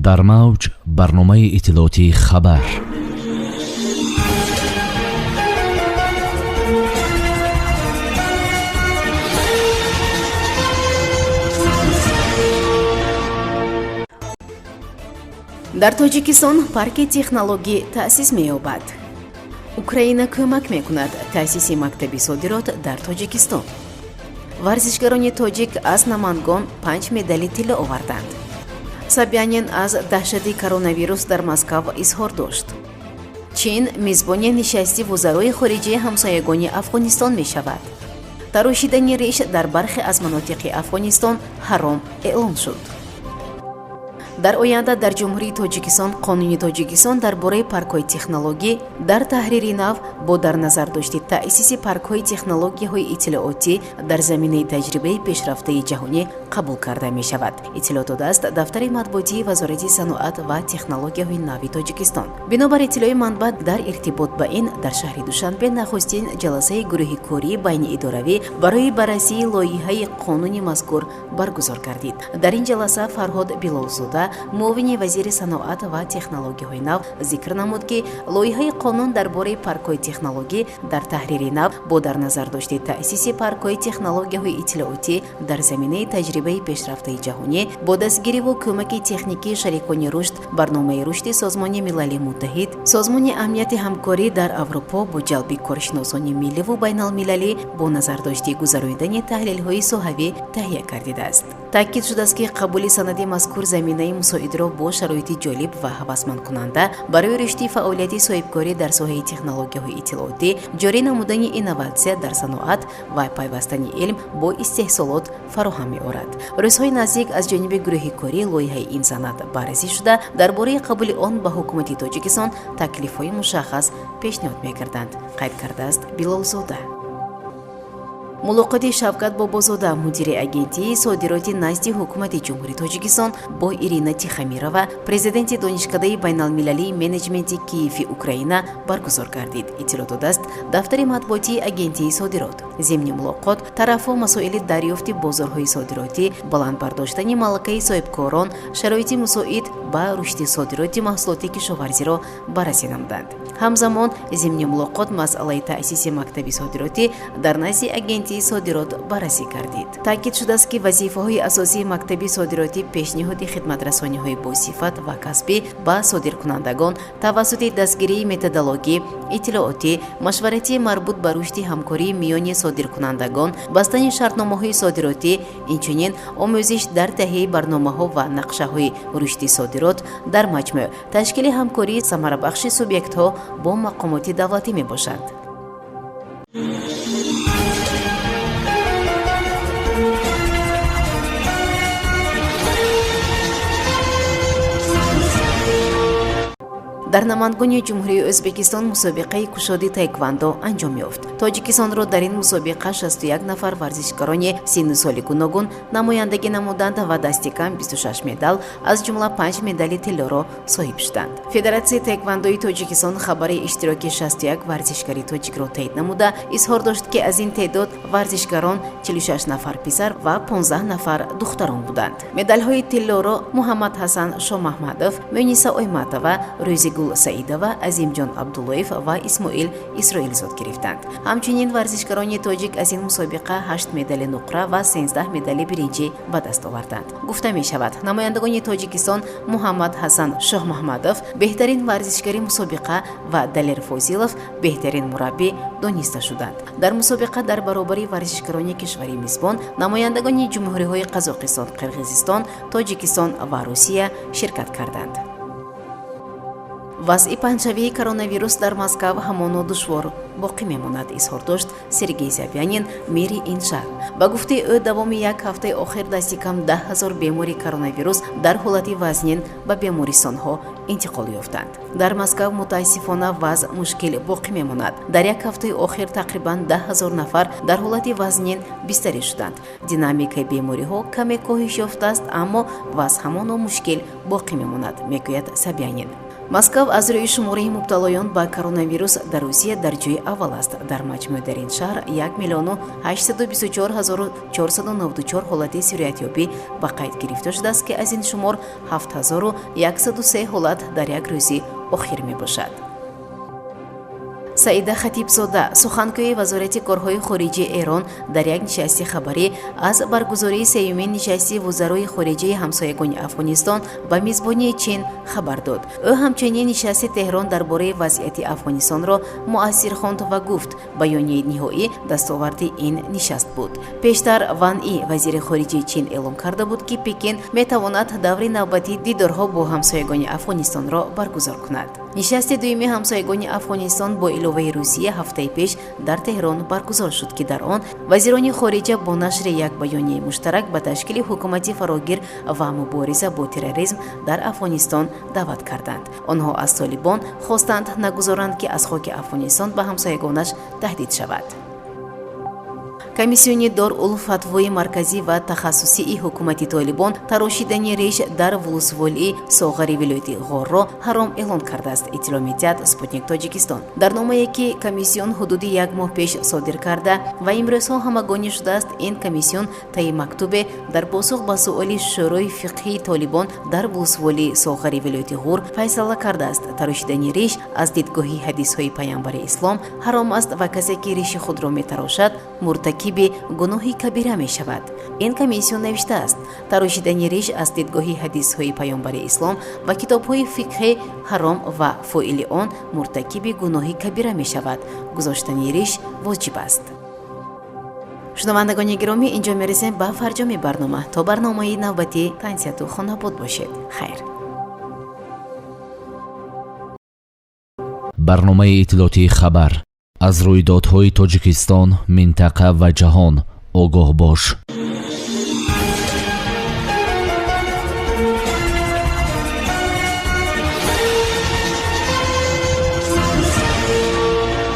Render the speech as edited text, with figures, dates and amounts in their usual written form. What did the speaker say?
Дар мавҷ барномаи иттилоотии «Хабар». Дар Тоҷикистон парки технологӣ таъсис меёбад. Украина кӯмак мекунад таъсиси мактаби содирот дар Тоҷикистон. Варзишгарони тоҷик аз Намангон панҷ медали тилло оварданд. Собянин аз даҳшати коронавирус дар Москав изҳор дошт. Чин мизбони нишасти вузарои хориҷии ҳамсоягони Афғонистон мешавад. Тарошидани риш дар бархе аз манотиқи Афғонистон ҳаром эълон шуд. Дар оянда дар Ҷумҳурии Тоҷикистон Қонуни Тоҷикистон дар бораи паркҳои технологӣ дар таҳрири нав бо дар назар дошти таъсиси паркҳои технологияҳои иттилоотӣ дар заминаи таҷрибаи пешрафтаи ҷаҳонӣ қабул карда мешавад, иттилоъ додааст дафтари матбуотии Вазорати саноат ва технологияҳои нави Тоҷикистон. Бинобар иттилои манбаъ, дар иртибот ба ин дар шаҳри Душанбе нахустин ҷаласаи гурӯҳи кории байниидоравӣ барои баррасии лоиҳаи қонуни мазкур баргузор гардид. Дар ин ҷаласа Фарҳод Билолзода, муовини вазири саноат ва технологияҳои нав, зикр намуд, ки лоиҳаи қонун дар бораи паркҳои технологӣ дар таҳрири нав бо дар назар дошти таъсиси паркҳои технологияҳои иттилоотӣ дар заминаи таҷрибаи пешрафтаи ҷаҳонӣ бо дастгириву кӯмаки техникии шарикони рушд, Барномаи рушди Созмони Милали Муттаҳид, Созмони амнияти ҳамкорӣ дар Аврупо, бо ҷалби коршиносони милливу байналмилалӣ, бо назардошти гузаронидани таҳлилҳои соҳавӣ таҳия гардидааст. Таъкид шудааст, ки қабули санади мазкур заминаи мусоидро бо шароити ҷолиб ва ҳавасмандкунанда барои рушди фаъолияти соҳибкорӣ дар соҳаи технологияҳои иттилоотӣ, ҷорӣ намудани инноватсия дар саноат ва пайвастани илм бо истеҳсолот фароҳам меорад. Рӯзҳои наздик аз ҷониби гурӯҳи корӣ лоиҳаи ин санад баррасӣ шуда, дар бораи қабули он ба ҳукумати Тоҷикистон таклифҳои мушаххас пешниҳод мекарданд, қайд кардааст Билолзода. Мулоқоти Шавкат Бобозода, мудири Агентии содироти назди Ҳукумати Ҷумҳурии Тоҷикистон, бо Ирина Тихамирова, президенти Донишкадаи байналмилалии менеҷменти Киеви Украина, баргузор гардид, иттилоъ додааст дафтари матбуотии Агентии содирот. Зимни мулоқот тарафҳо масоили дарёфти бозорҳои содиротӣ, баланд бардоштани малакаи соҳибкорон, шароити мусоид ба рушди содироти маҳсулоти кишоварзиро баррасӣ намуданд. Ҳамзамон зимни мулоқот масъалаи таъсиси мактаби содиротӣ дар назди Агентии содирот баррасӣ гардид. Таъкид шудааст, ки вазифаҳои асосии мактаби содиротӣ пешниҳоди хидматрасониҳои босифат ва касбӣ ба содиркунандагон тавассути дастгирии методологӣ, иттилоотӣ, машваратии марбут ба рушди ҳамкории миёни содиркунандагон, бастани шартномаҳои содиротӣ, инчунин омӯзиш дар таҳияи барномаҳо ва нақшаҳои рушди содирот, дар маҷмӯъ ташкили ҳамкории самарабахши субъектҳо бо мақомоти давлатӣ мебошад. Дар Намангони Ҷумҳурии Ӯзбекистон мусобиқаи кушоди таеквандо анҷом ёфт. Тоҷикистонро дар ин мусобиқа 61 нафар варзишгарони синну соли гуногун намояндагӣ намуданд ва дасти кам 26 медал, аз ҷумла панҷ медали тиллоро соҳиб шуданд. Федератсияи таеквандои Тоҷикистон хабари иштироки 61 варзишгари тоҷикро таъид намуда, изҳор дошт, ки аз ин теъдод варзишгарон 46 нафар писар ва 15 нафар духтарон буданд. Медалҳои тиллоро Муҳаммад Ҳасан Шомаҳмадов, Муниса Ойматова, Рӯзигул Саидова, Азимҷон Абдуллоев ва Исмоил Исроилзод гирифтанд. Ҳамчунин варзишгарони тоҷик аз ин мусобиқа ҳашт медали нуқра ва 13 медали биринҷӣ ба даст оварданд. Гуфта мешавад, намояндагони Тоҷикистон Муҳаммад Ҳасан Шоҳмаҳмадов беҳтарин варзишгари мусобиқа ва Далер Фозилов беҳтарин мураббӣ дониста шуданд. Дар мусобиқа дар баробари варзишгарони кишвари мизбон намояндагони ҷумҳуриҳои Қазоқистон, Қирғизистон, Тоҷикистон ва Русия ширкат карданд. Вазъи паҳншавии коронавирус дар Москав ҳамоно душвор боқӣ мемонад, изҳор дошт Сергей Собянин, мери ин шаҳр. Ба гуфтаи ӯ, давоми як ҳафтаи охир дасти кам 10 000 бемори коронавирус дар ҳолати вазнин ба бемористонҳо интиқол ёфтанд. Дар Москав, мутаассифона, вазъ мушкил боқӣ мемонад. Дар як ҳафтаи охир тақрибан 10 000 нафар дар ҳолати вазнин бистарӣ шуданд. Динамикаи бемориҳо каме коҳиш ёфтааст, аммо вазъ ҳамоно мушкил боқӣ мемонад, мегӯяд Собянин. Москав аз рӯи шумораи мубталоён ба коронавирус дар Русия дар ҷои аввал аст. Дар маҷмӯъ дар ин шаҳр 1 миллиону 824 ҳазору 494 ҳолати сироятёбӣ ба қайд гирифта шудааст, ки аз ин шумор 7103 ҳолат дар як рӯзи охир мебошад. Саида Хатибзода, сухангӯи Вазорати корҳои хориҷии Эрон, дар як нишасти хабарӣ аз баргузории сеюмин нишасти вузарои хориҷаи ҳамсоягони Афғонистон ба мизбонии Чин хабар дод. Ӯ ҳамчунин нишасти Теҳрон дар бораи вазъияти Афғонистонро муассир хонд ва гуфт, баёнияи ниҳоӣ дастоварди ин нишаст буд. Пештар Ван И, вазири хориҷаи Чин, эълон карда буд, ки Пекин метавонад даври навбатии дидорҳо бо ҳамсоягони Афғонистонро баргузор кунад. Нишасти дуюми ҳамсоягони Афғонистон бо иловаи Русия ҳафтаи пеш дар Теҳрон баргузор шуд, ки дар он вазирони хориҷа бо нашри як баёнияи муштарак ба ташкили ҳукумати фарогир ва мубориза бо терроризм дар Афғонистон даъват карданд. Онҳо аз Толибон хостанд, нагузоранд, ки аз хоки Афғонистон ба ҳамсоягонаш таҳдид шавад. Комиссиони Дорулфатвои марказӣ ва тахассусии ҳукумати Толибон тарошидани реш дар вулусволии Соғари вилояти Ғорро ҳаром эълон кардааст, иттилоъ медиҳад Спутник Тоҷикистон. Дар номае, ки комиссион ҳудуди як моҳ пеш содир карда ва имрӯзҳо ҳамагонӣ шудааст, ин комиссион таи мактубе дар посух ба суоли Шӯрои фиқҳии Толибон дар вулусволии Соғари вилояти Ғур файсала кардааст, тарошидани реш аз дидгоҳи ҳадисҳои Паямбари Ислом ҳаром аст ва касе ки риши худро метарошад, муртакиби гуноҳи кабира мешавад. Ин комиссион навиштааст, тарошидани риш аз дидгоҳи ҳадисҳои Паёмбари Ислом ва китобҳои фиқҳӣ ҳаром ва фоили он муртакиби гуноҳи кабира мешавад. Гузоштани риш воҷиб аст. Шунавандагони гиромӣ, инҷо мерасем ба фарҷоми барнома. То барномаи навбатӣ тансиҳату хонобод бошед. Хайр. Барномаи иттилоотии «Хабар». Аз рӯйдодҳои Тоҷикистон, минтақа ва ҷаҳон огоҳ бош.